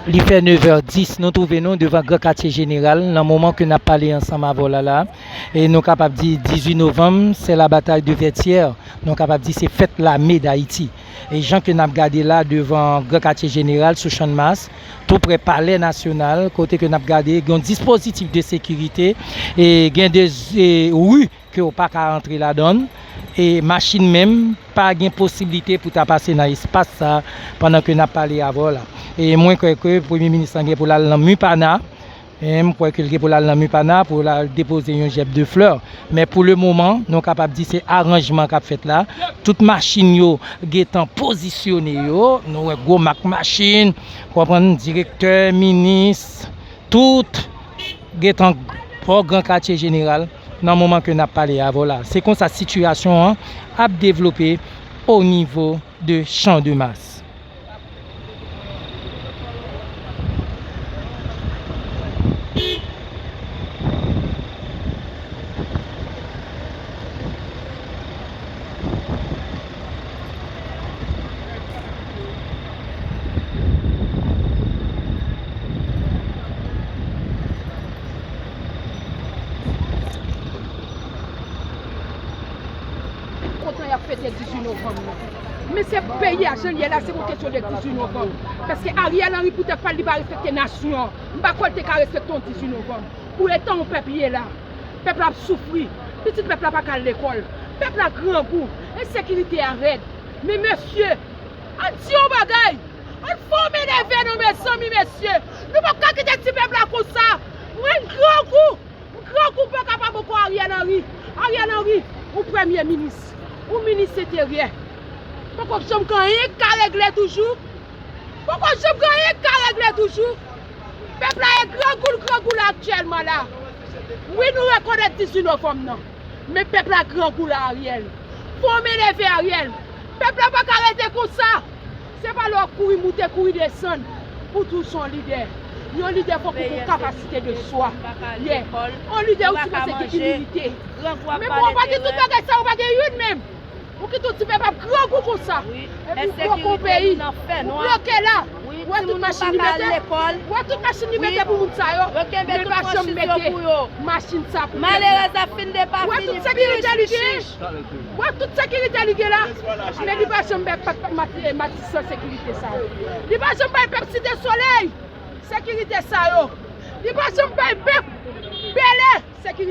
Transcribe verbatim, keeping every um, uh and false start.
Li fè nevè dis, nou twouve nou devan Gran Katye Jeneral, nan moman ke n ap pale ansanm avè w la la. E nou kapab di dizuit novanm, c'est la bataille de Vertières. Nou kapab di se fèt lame Dayiti. E jan ke n ap gade la devan Gran Katye Jeneral sou Channmas, tou prè Palè Nasyonal, kote ke n ap gade, gen yon dispozitif de sekirite, e gen de, e, ri ke w pa ka rantre ladan l, e machin menm, pa gen posiblite pou ta pase nan espas sa, pandan ke n ap pale avè w la. E mwen kwè ke Premye Minis lan gen pou l al nan Mupana, e m kwè ke l gen pou l al nan Mupana pou l al depoze yon jèb de flè. Men pou le moman, nou kapab di se aranjman k ap fèt la. Tout machin yo gentan pozisyone yo. Nou wè gwo mak machin, konprann, direktè, minis, tout gentan bò Gran Katye Jeneral nan moman ke n ap pale avè w la. Se konsa sitiyasyon an ap devlope o nivo de Champ de Mars. Kontan y ap fete dizuit novanm nan. Men se peyi a jan l ye la, se pou kesyon de dizuit novanm. Paske Ariel Henry poutèt pa l, li pa respekte nasyon an. M pa kwè l te ka respekte yon dizuit novanm. Pou eta yon pèp ye la. Pèp la ap soufri. Pitit pèp la pa ka al lekòl. Pèp la grangou. Ensekirite a rèd. Men mesye, ann di yon bagay. Ann fòme leve non mezanmi mesye. Nou p ap ka kite ti pèp la konsa. Mwen grangou. Grangou pa kapab ankò Ariel Henry. Ariel Henry, ou premye minis, ou minis enteryè. Poko janm gen anyen k ka regle toujou. Poko janm gen anyen k ka regle toujou. Pèp la e grangou l grangou la aktyèlman la. Wi, nou rekonèt dizuit novanm nan. Men pèp la grangou la Ariel. Fòme leve Ariel. Pèp la pa ka rete konsa. Se pa lè w ap kouri moute, kouri desann pou di w se yon lidè. Yon lidè fòk ou gen kapasite de swa. Yeah. Yon lidè ou sipoze gen imilite. Men bon, ou pa gen tout bagay sa, ou pa gen youn menm. Ou kite yon ti pèp ap grangou konsa. Epi ou bloke yon peyi. Ou bloke la. Ou wè tout machin li mete. Ou wè tout machin li mete pou moun sa yo. Men li pa janm mete machin sa pou pèp la. Ou wè tout sekirite li gen. Wè tout sekirite li gen la, men li pa janm bay pèp Mati-, Matisan sekirite sa yo. Li pa janm bay pèp Site Solèy sekirite sa yo. Li pa janm bay pèp Bèlè sekirite.